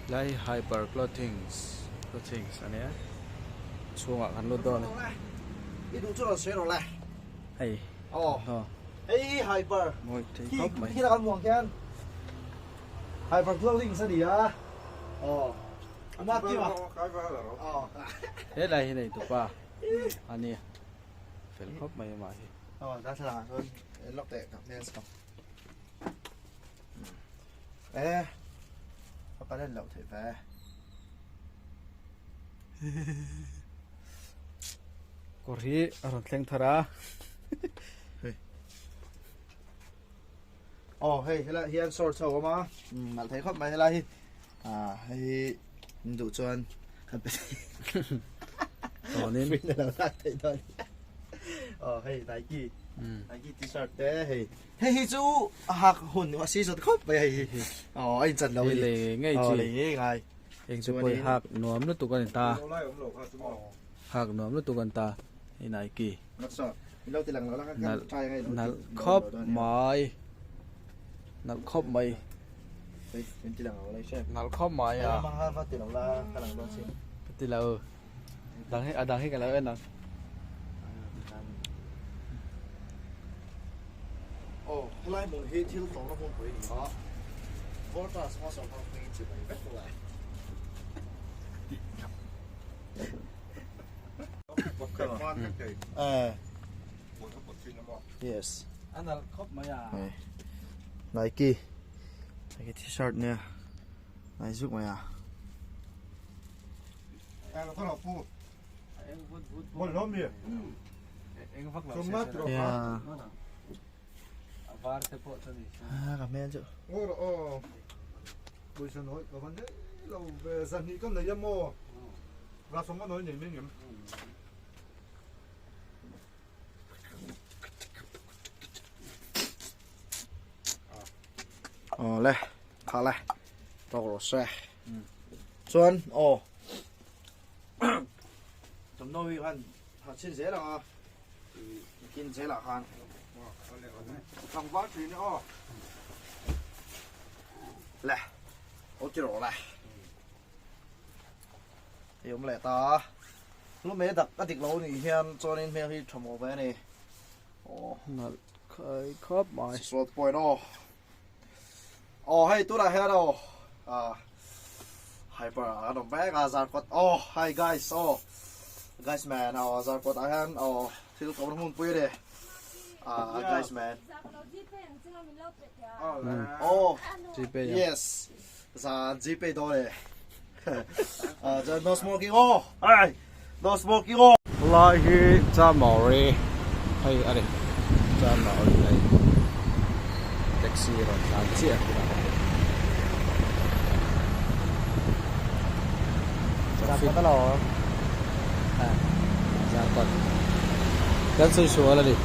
Lai Hyper Clothings Clothings a nia chhungah kan lut dawn a ni. I duh chu rawn sawi rawh le. Hei aw hei Hyper mawi thei khawp mai. Khi kan muang khian Hyper Clothings a ni a aw a ma kim a aw helai hi nei tupa a nia fel khawp mai amah hi. Aw darthlalang ah chuan lawk teh ka hmel chhuak. E a ka len loh theih ve. Kawr hi a rawn thleng thar a. Hei. Aw hei helai hian shorts ho a awm a nalh thei khawp mai helai hi ah hei in duh chuan kan pe thei. Tawnin. Free na lo lak theih dawn. Aw hei Nike. Nike t-shirt te hei. Hei hi chu a hak hun a season khawp mai hei hi. Aw a inchan lo Hei lei ngei chi. Aw lei ngei ngai. Eng chu pawh hak nuam lutuk a ni ta. Hak nuam lutuk a ni ta. Hei Nike. Nalh nalh khawp mai. Nalh khawp mai. Nalh khawp mai a. Ka ti lo. Dang hi a dang hi ka lo en ang. Aw helai hmun hi thil tlawmna hmunpui a ni a, Voltas hma sawrkar hmangin chi mai vek le. Yes. A nalh khawp mai a. Nike Nike t-shirt nia nai zuk mai a. Awle kha le tawk rawh se chuan aw Thawmhnaw hi khan ha chhin zel ang a kin zelah khan tlangval thin e aw le aw ti rawh le hei awm leh ta lu mai dak a dik lo nih hian chuanin hmel hi tha maw ve a ni aw nalh khai khawp mai short point aw Aw hei tunah hian aw ah hyper ah kan awm mek a zarkawt aw hi guys aw guys man aw zarkawt ah hian aw thil ka hmun pui a ni ah guys man aw yes zan gpay dawn e ah chuan no smoking aw ai no smoking aw Lai hi Chamawri hei a ni Chamawri hei taxi rawn tlan chiah a ni traffic Zarkawt kan sawi sual a ni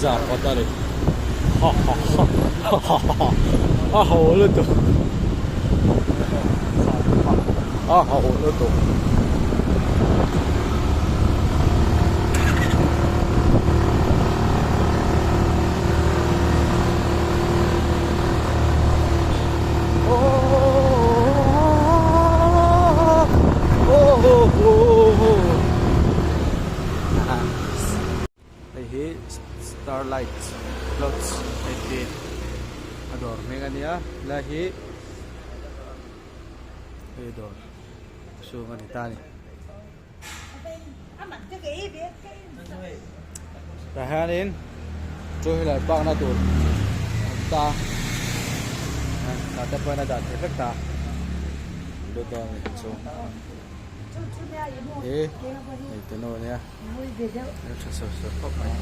Zarkawt a ni ha ha ha ha ha a ho lutuk a ho lutuk. Hei hi starlight clothes hei hi a dawr hming a nia helai hi hei dawr chhung a ni ta a ni. Tah hianin two wheeler park na tur a awm ta a tah te pawhin a dah theih vek ta lut dawn a ni chu he hei te nu a nia hmeltha sawr sawr khawp mai.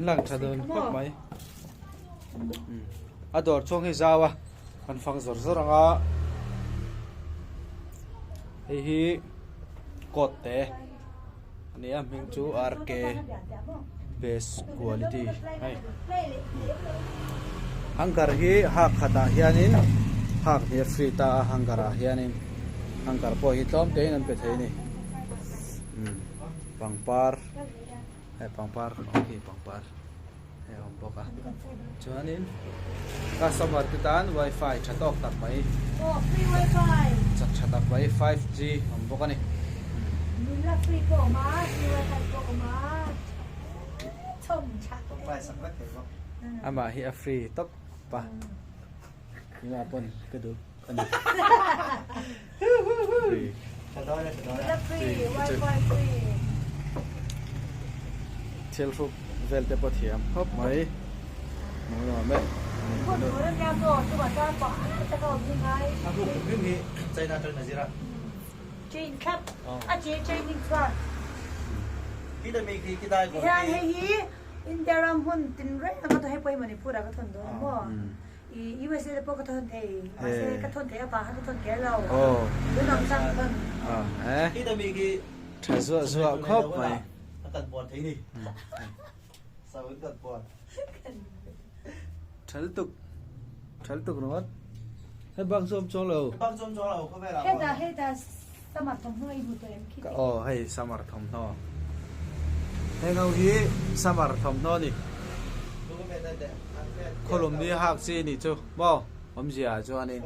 Lang tha dawn khawp mai a dawr chhung hi zau a kan fang zawr zawr ang a hei hi coat te a ni a hming chu RK best quality hei hanger hi hak khatah hianin hak hi a free ta a hanger ah hianin hanger pawh hi tlawm te in an pe thei a ni. Pangpar hei pangpar awm khi pangpar hei a awm bawk a chuanin customer te tan wifi tha tawk tak mai chak tha tak mai 5G awm bawk a ni. Amah hi a free tawp a keimah pawn ka duh a ni. Thil hruk vel te pawh thiam khawp mai hmuh nuam e. I USA te pawh ka thawn thei mahse ka thawn theih avang khan ka thawn kher lo tun ang chuan ka thawn. Tha zuah zuah khawp mai. Tha lutuk tha lutuk ringawt hei bak chu awm chuang lo. Heta heta summer thawmhnaw i hmu tawh em khi. Aw hei summer thawmhnaw heng ho hi summer thawmhnaw a ni. Khawlum ni hak chi nih chu maw awmzia ah chuanin.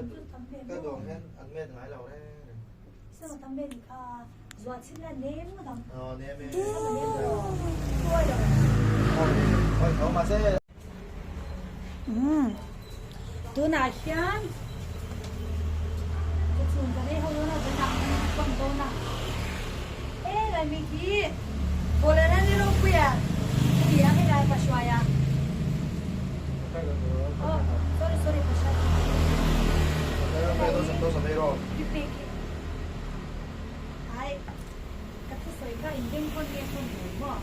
Tunah hian ka chhung ka nei ho dawn a tunah kan pawm dawn a helai mi hi Bawlana ni ropuia a ni a helai pa hruai a oh sorry sorry pa hruai hi pek hi ai ka thusawi kha inbengkhawn nge khawn lo maw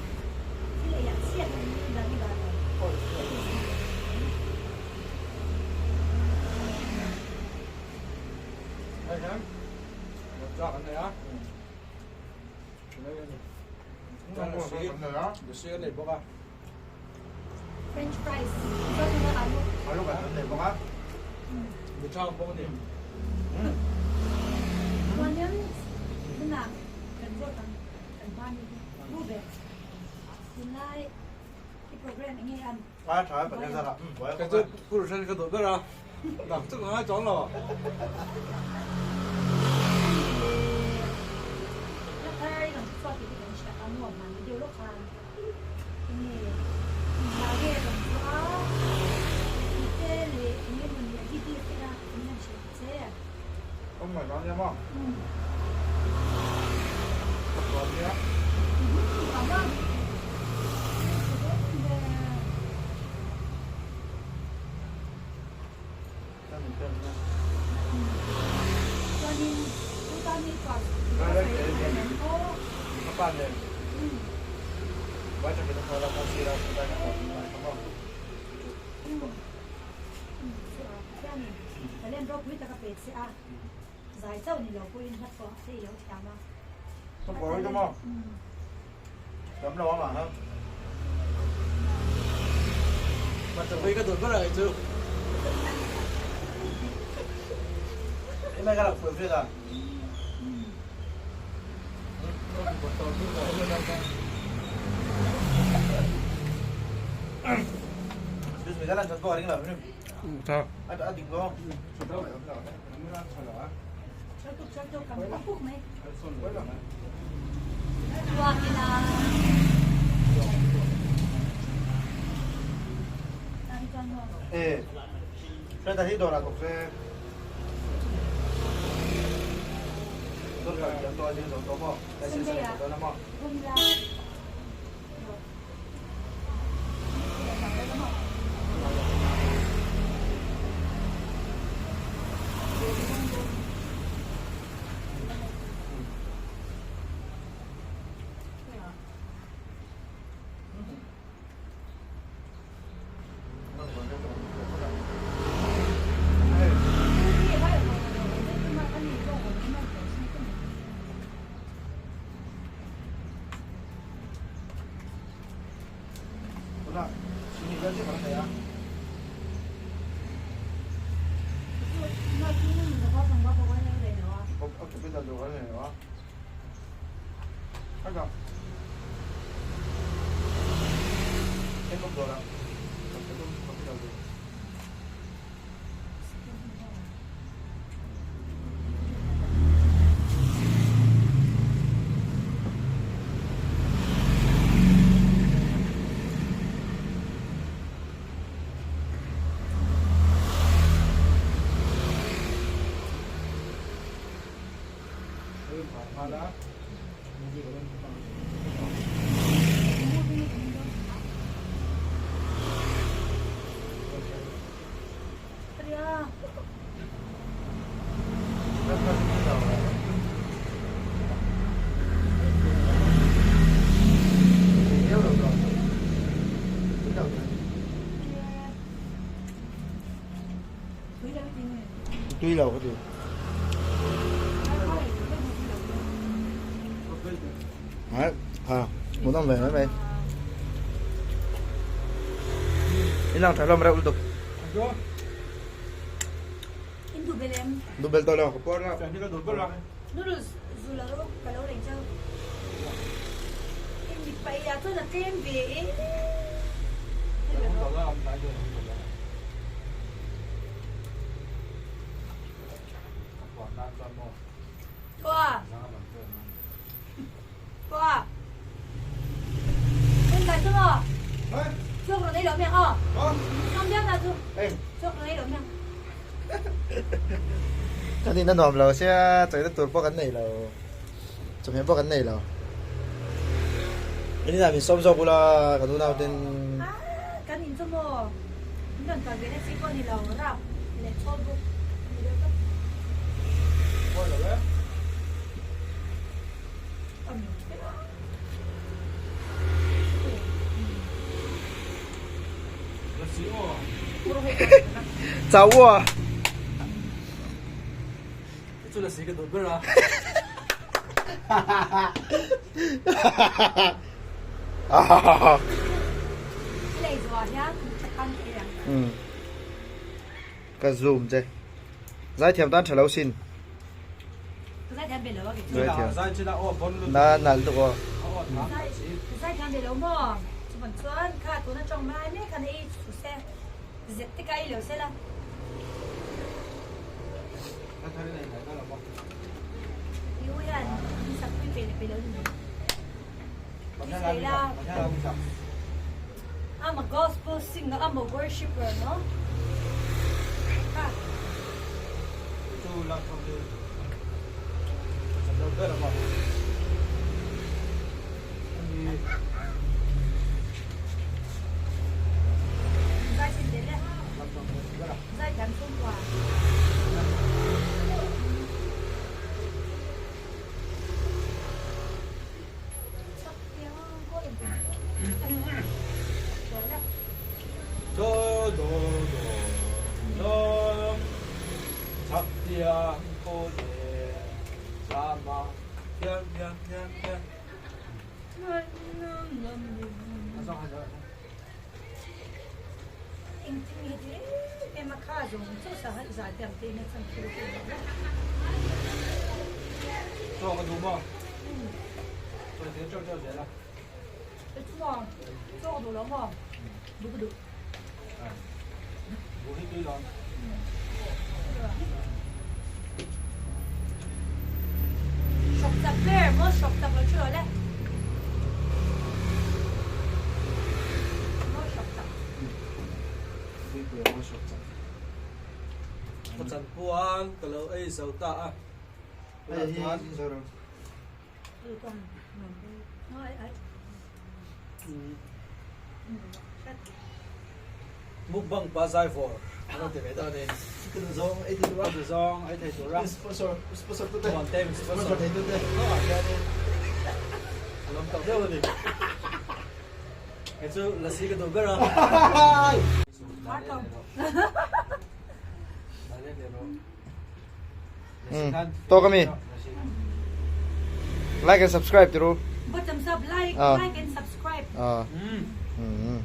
thil eiah chhiat a ni dan i dah lo. French fries alu chuanin tunah kan zawt ang kan hman hi tunlai i program enge an Ka chu purhran ka duh ber a, dak chu ka ngai chuang lo. Zai chauh ni lo pawhin hla pawh te i lo thiam a. Ka buai ta maw? Dam lo amah ha. Hmarcha ka duh ber a kei chu. Emae ka rak phuai vel a. Excuse me, ka lan chat pawh a ring lo. Tha. A dik lo. Tui lo ka ti. Đấy, à, muốn làm về nói mày. Đi làm trái lòng rau tục. In du bel em? Du bel to lo. Noodles zu lo rawh ka lo reng chau. In mipa ei ah chuan a tlem ve e. Tua. Tua. Bên cạnh chú à? Chú rồi đây lẩu miệng à? Không biết là chú. Chú rồi đây lẩu miệng. Kan in a nuam lo sia chawina tur pawh kan nei lo chawhmeh pawh kan nei lo in inah min sawm zawk ula kan unau ten kan in chu maw min rawn kal ve na chi pawh ni lo rap leh chhawl bawk ni deuh tawp Chau a. Chu la si ka duh ber a. Ka zoom che. Zaithiam tan tha lo sin. Zaithiam ve lo a Zaithiam. Na nal tuk aw. Zaithiam ve lo maw? Chuvan chuan kha tuna tawng mai mek khan ei chu se zet te ka ei lo se la. Iu hian in sak pui pe leh pe lo ni mai. I'm a gospel singer, I'm a worshipper, no? Kha. Zai chin te le. Zai thiam chhungkua. Ka chan puan ka lo ei zo ta a. Mukbang pa zai vawr an lo ti ve dawn in. Ka duh zawng ei thei tur a. Ka duh zawng ei thei tur a. Sponsor sponsor tute. Chuan te min sponsor thei tute. Hnawh ah hianin a lawm tak deuh a ni. Kei chu lasi ka duh ber a. Tawk ami. Like and subscribe tiru. Bottom sub like, like and subscribe. Ah. Mm.